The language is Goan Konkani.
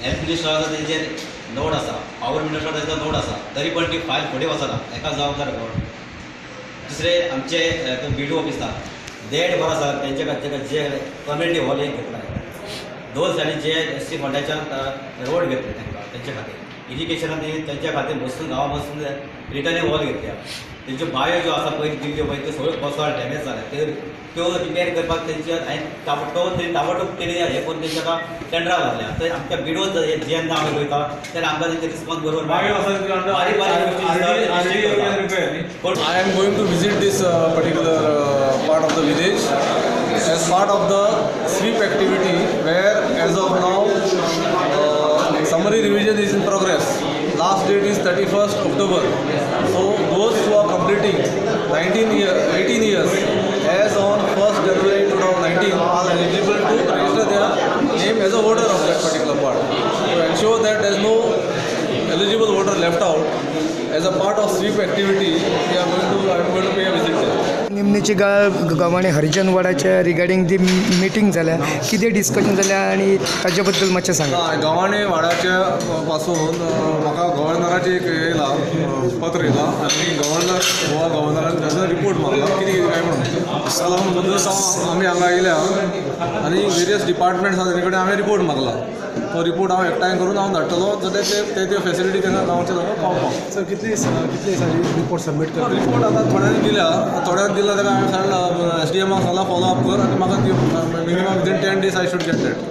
हेल्थ मिनिस्टर आसा तेंचेर नोट आसा, पावर मिनिस्टर तेंचो नोट आसा, तरी पण ती फायल फुडें वचना. हेका जबाबदार कोण? दुसरें आमचे बी डी ऑफिसाक देड वर आसा तेंचे खातीर जे कम्युनिटी हॉल एक घेतला, दोन सायडीन जे एस सी फंडाच्यान रोड घेतले तांकां तेंच्या खातीर, इरिगेशनान तेंच्या खातीर बसून गांवा बसून रिटर्निंग वॉल घेतल्या. तेंच्यो बायो ज्यो आसा पयलीं दिल्ल्यो पळय त्यो सगळ्यो कोसळ डॅमेज जाल्या, त्यो त्यो रिपेर करपाक तेंचे हांवें ताबडतोब तेणी ताबडतोब तेणी हें करून तेंच्या आतां टेंडरां लावल्या. तर आमच्या बिडो जेन्ना आमी वयता तेन्ना आमकां तेंचे रिस्पॉन्स बरोबर बायो आसा. बारीक बारीक गोश्टी कोण. I am going to visit this particular part of the village as part of the SVEEP activity, where as of now summary revision is in progress. Last date is 31st October. So those who are completing 19 year, 18 years as on 1st January 2019 are eligible to register their name as a voter of that particular part. To ensure that there is no eligible voter left out, as a part of SVEEP activity, we are going to, I am going to pay a visit there. निमणीची गाळ गव्हाणे हरिजनवाडाच्या रिगार्डींग ती मिटींग जाल्या, कितें डिस्कशन जालें आनी ताजे बद्दल मातशें सांगा. गव्हाणे वाड्याच्या पासून म्हाका गव्हर्नराचें एक येयला, पत्र येयलां आनी गव्हर्नर, गोवा गव्हर्नरान ताजो रिपोर्ट मागला कितें कितें काय म्हणून. ताका लागून 2 दीस आमी हांगा येयल्या आनी वेरियस डिपार्टमेंट्स आसा तेजे कडेन हांवें रिपोर्ट मागला. तो रिपोर्ट हांव एकठांय करून हांव धाडटलो जाल्यार ते ते फेसिलिटी तांकां गांवच्या लोकांक पावपाक. सर, कितले दिसांनी रिपोर्ट सबमीट करता? रिपोर्ट आतां थोड्यांनी दिल्या, थोड्यांनी दिला. ताका हांवें सांगलां, एस डी एमाक सांगलां, फॉलो अप कर आनी म्हाका ती minimum within 10 days I should get that.